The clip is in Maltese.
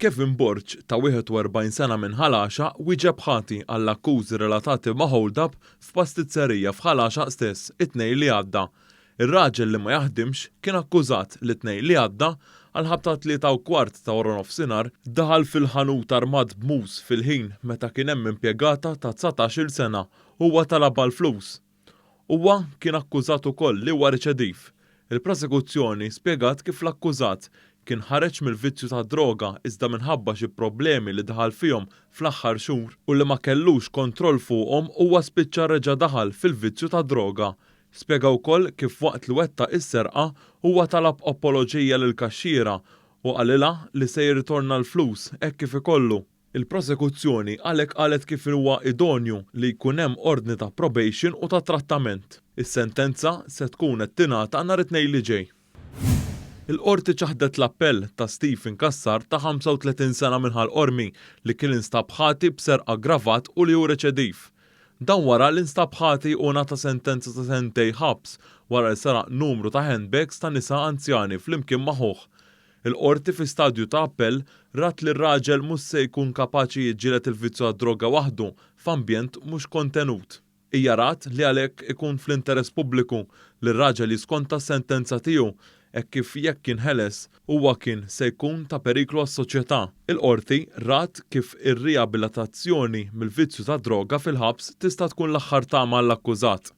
Kevin Borg ta' 41 sena minn Ħal Għaxaq wieġeb ħati għall-akkużi relatati ma' hold-up f'pastizzerija f'Ħal Għaxaq stess it-Tnejn li għadda. Ir-raġel li ma jaħdimx kien akkużat li t-Tnejn li għadda għall-ħabta 3:15 ta' waranofsinhar daħal fil-ħanut armat b'mus fil-ħin meta kien hemm impjegata ta' 19-il sena huwa talabha l-flus. Huwa kien akkużat ukoll li huwa riċediv. Il-prosekuzzjoni spjegat kif l-akkużat kien ħareġ mill-vizzju tad-droga iżda minħabba xi problemi li daħal fihom fl-aħħar xhur u li ma kellux kontroll fuqhom huwa spiċċa reġa' daħal fil-vizzju tad-droga. Spjega wkoll kif waqt li wettaq is-serqa huwa talab apoloġija lill-kaxxiera u qalilha li se jirritorna l-flus hekk kif ikollu. Il-prosekuzzjoni għalhekk qalet kif huwa idonju li jkun hemm ordni ta' probation u ta' trattament. Is-sentenza se tkun qed tingħata nhar it-Tnejn li ġej. Il-Qorti ċaħdet l-appell ta' Stephen Cassar ta' 35 sena minn Ħal Qormi li kien instab ħati b'serq aggravat u li hu reċediv. Dan wara li nstab ħati u ngħata sentenza ta' sentejn ħabs wara li seraq numru ta' handbags ta' nisa anzjani flimkien ma' ħuh. Il-Qorti fi stadju ta' appell rat li r-raġel mhux se jkun kapaċi jiġġieled il-vizzju għad-droga waħdu f'ambjent mhux kontenut. Hija rat li għalhekk ikun fl-interess pubbliku li r-raġel jiskonta s-sentenza tiegħu hekk kif jekk jinħeles huwa kien se jkun ta' periklu għas-soċjetà. Il-Qorti rat kif ir-riabilitazzjoni mill-vizzju tad-droga fil-ħabs tista' tkun l-aħħar tama għall-akkużat.